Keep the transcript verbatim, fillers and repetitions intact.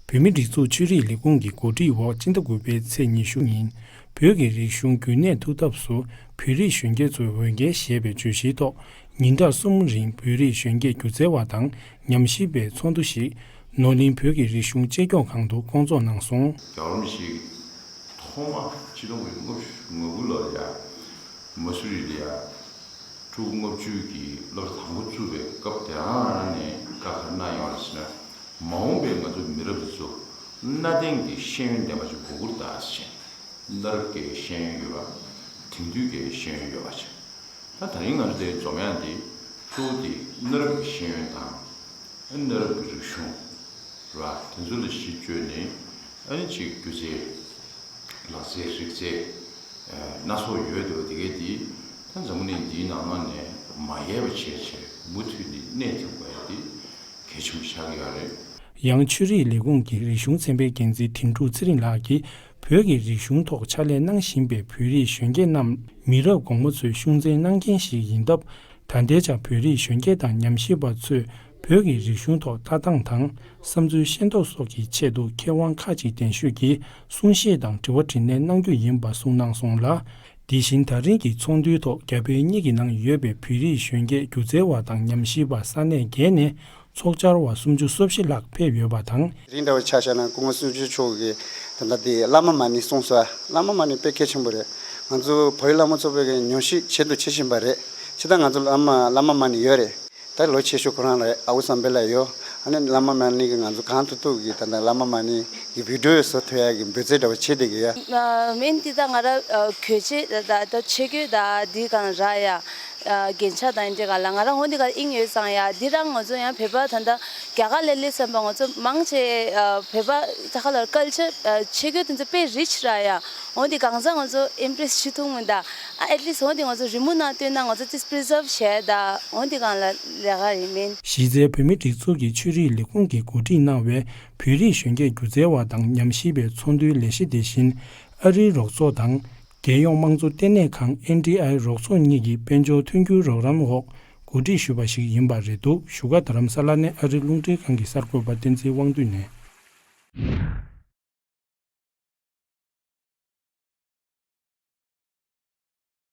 བོད་མིའི་སྒྲིག་འཛུགས་ཆོས་རིག་ལས་ཁུངས་ཀྱི་གོ་སྒྲིག་འོག་སྤྱི་ཟླ་དགུ་པའི་ཚེས་ཉི་ཤུ་ཉིན་བོད་ཀྱི་རིག་གཞུང་རྒྱུན་གནས་ཐུབ་ཐབས་སུ་བོད་རིགས་གཞོན་སྐྱེས་ཚོའི་འོས་འགན་ཞེས་པའི་བརྗོད་གཞིའི་ཐོག་ཉིན་གྲངས་གསུམ་རིང་བོད་རིགས་གཞོན་སྐྱེས་སྒྱུ་རྩལ་བ་དང་ཉམས་ཞིབ་པའི་ཚོགས་འདུ་ཞིག་ནོར་གླིང་བོད་ཀྱི་རིག་གཞུང་གཅེས་སྐྱོང་ཁང་དུ་བསྐོང་ཚོགས་གནང་སོང་། རྒྱལ་བ་རིན་པོ་ཆེ་ཐོག་མ་ཆིག་སྟོང་དགུ་བརྒྱ་ལྔ་བཅུ་ང་དགུ་ལོར་ཡ་མ་སུ་རི་ལ་ཡ་ཕྲུ་གུ་ལྔ་བཅུ་གི་སློབ་གྲྭ་དང་པོ་བཙུགས་པའི་སྐབས་དེ་རང་ནས་བཀའ་ག་རེ་གནང་ཡོད་རེད་ཟེར་ན། མ་འོངས་པའི་ང་ཚོ་མི་རབས་འདི་ཚོ་གནའ་དེང་གི་ཤེས་ཡོན་ལྡན་པ་ཞིག་དགོས་ཀྱི་རེད་ཟེར། གནའ་རབས་ཀྱི་ཤེས་ཡོན་ཡོད་པ། དེང་དུས་ཀྱི་ཤེས་ཡོན་ཡོད་པ་ཅིག་ད་ད་རིང་ང་ཚོ་དེ་འཛོམས་ཡག་འདི་གཙོ་བོ་དེ་གནའ་རབས་ཀྱི་ཤེས་ཡོན་དང་། ཨ་ནི་གནའ་རབས་ཀྱི་རིག་གཞུང་ར་དེ་ཚོ་ལ་གཞི་བཅོལ་ནས། ཨ་ནི་ཅིག་སྒྱུ་རྩལ། ལག་རྩལ། རིག་རྩལ། སྣ་ཚོགས་ཡོད་འདུག་དེ་གའི་འདི་ད་འཛམ་བུ་གླིང་འདིའི་ནང་ལོགས་ནས་མ་ཡལ་བ་བྱས་བྱས་མུ་མཐུད་ནས་གནས་ཐུབ་པ་ཡ་དེ་གལ་ཆེན་པོ་ཆགས་ཀྱི་ཡོད་རེད། ཡང་ཆོས་རིག་ལས་ཁུངས་ཀྱི་རིག་གཞུང་ཚན་པའི་འགན་འཛིན་དིང་ཀྲུག་ཚེ་རིང་ལགས་ཀྱིས་བོད་ཀྱི་རིག་གཞུང་ཐོག་ཕྱག་ལས་གནང་བཞིན་པའི་བོད་རིགས་གཞོན་སྐྱེས་རྣམས་མི་རབས་གོང་མ་ཚོའི་ཤུགས་འཛིན་གནང་མཁན་ཞིག་ཡིན་སྟབས། ད་ལྟའི་ཆར་བོད་རིགས་གཞོན་སྐྱེས་དང་ཉམས་ཞིབ་པ་ཚོས་བོད་ཀྱི་རིག་གཞུང་ཐོག་ལྟ་སྟངས་དང་བསམ་ཚུལ་ཤེས་རྟོགས་སོགས་ཀྱི་ཆེད་དུ་མཁས་དབང་ཁག་ཅིག་གདན་ཞུས་ཀྱིས་གསུང་བཤད་དང་དྲི་བ་དྲིས་ལན་གནང་རྒྱུ་ཡིན་པ་གསུངས་གནང་སོང་ལ། དེ་བཞིན་ད་རིང་གི་ཚོགས་འདུའི་ཐོག་རྒྱ་བལ་གཉིས་ཀྱི་ནང་ཡོད་པའི་བོད་རིགས་གཞོན་སྐྱེས་སྒྱུ་རྩལ་བ་དང་ཉམས་ཞིབ་པ་ས་གནས་བརྒྱད་ནས་ཚོགས་བཅར་བ་སུམ་ཅུ་སོ་བཞི་ལྷག་ཕེབས་ཡོད་པ་དང་། དེ་རིང་འདྲ་བོ་ཆ་བཞག་ན་སྐུ་ངོ་བསམ་གྲུབ་མཆོག་གིས་ད་ལྟ་དེ་བླ་མ་མ་ཎི་གསུངས་སོང་། བླ་མ་མ་ཎི་དཔེ་གལ་ཆེན་པོ་རེད། ང་ཚོ་བོད་ཡིག་སློབ་མ་ཚོགས་པའི་ཉམས་ཞིབ་བྱེད་དུ་བྱེད་བཞིན་པ་རེད། ཇི་ལྟར་ང་ཚོ་བླ་མ་བླ་མ་མ་ཎི་ཡོད་རེད། ད་ལོ་ཆེ་ཤོས་ཁོ་རང་ལ་ཨ་བུ་བསམ་འཕེལ་ལགས་ཡོད། ཨ་ནི་བླ་མ་མ་ཎི་གི་ང་ཚོ་གང་ཐུབ་ཐུབ་ཀྱིས་ད་ལྟ་བླ་མ་མ་ཎི་གི་བི་ཌིའོ་བཟོ་ཐུབ་ཡག་གི་འབད་རྩོལ་འདྲ་བོ་བྱེད་བསྡད་ཀྱི་ཡོད། མིན་འདི་ད་ང་ར་གོས་ཆེད་ད་ད་ཆས་གོས་ད་འདི་གང་ར་ཡ། རྒྱན་ཆ་དང་འདི་ག་ལ་ང་ར་འོ་འདི་ག་ཨིན་ཡོད་ཙང་ཡ། འདི་རང་ང་ཚོ་ཡང་བོད་པ་ད་ལྟ་རྒྱ་གར་ལ་སླེབས་ཙམ་པ་ང་ཚོ་མང་ཆེ་བོད་པ་ད་ག་ལ་ཀལ་ཅར་ཆས་གོས་དེ་ཚོ་དཔེ་རིཆ་ར་ཡ། འོ་འདི་གང་ཚང་ང་ཚོ་ཨིམ་པྲེས་བྱེད་ཐུབ་མི་ད། ཨ་ཨེཊ་ལིསཊ་འོ་འདི་ང་ཚོ་རི་མོ་ནང་བཏོན་ན་ང་ཚོ་ཏིས་པི་རི་ཛརབ་བྱས་ད། འོ་འདི་གང་ལ་ལས་ཀ་ཡིན་མིན། གཞི་རྩའི་བོད་མིའི་སྒྲིག་འཛུགས་ཀྱི་ཆོས་རིག་ལས་ཁུངས་ཀྱིས་གོ་སྒྲིག་གནང་བའི་བོད་རིགས་གཞོན་སྐྱེས་སྒྱུ་རྩལ་བ་དང་ཉམས་ཞིབ་པའི་ཚོགས་འདུའི་ལས་གཞི་དེ་བཞིན་ཨ་རིའི་རོགས་ཚོགས་དང་། རྒྱལ་ཡོངས་དམངས་གཙོ་ལྟེ་གནས་ཁང་ཨེན་ཌི་ཨའི་རོགས་ཚོགས་གཉིས་ཀྱི་དཔལ་འབྱོར་མཐུན་འགྱུར་རོགས་རམ་འོག་གོ་སྒྲིག་ཞུས་པ་ཞིག་ཡིན་པ་རེད་འདུག་བཞུགས་སྒར་རྡ་རམ་ས་ལ་ནས་ཨ་རིའི་རླུང་འཕྲིན་ཁང་གི་གསར་འགོད་པ་བསྟན་འཛིན་དབང་འདུས་ནས།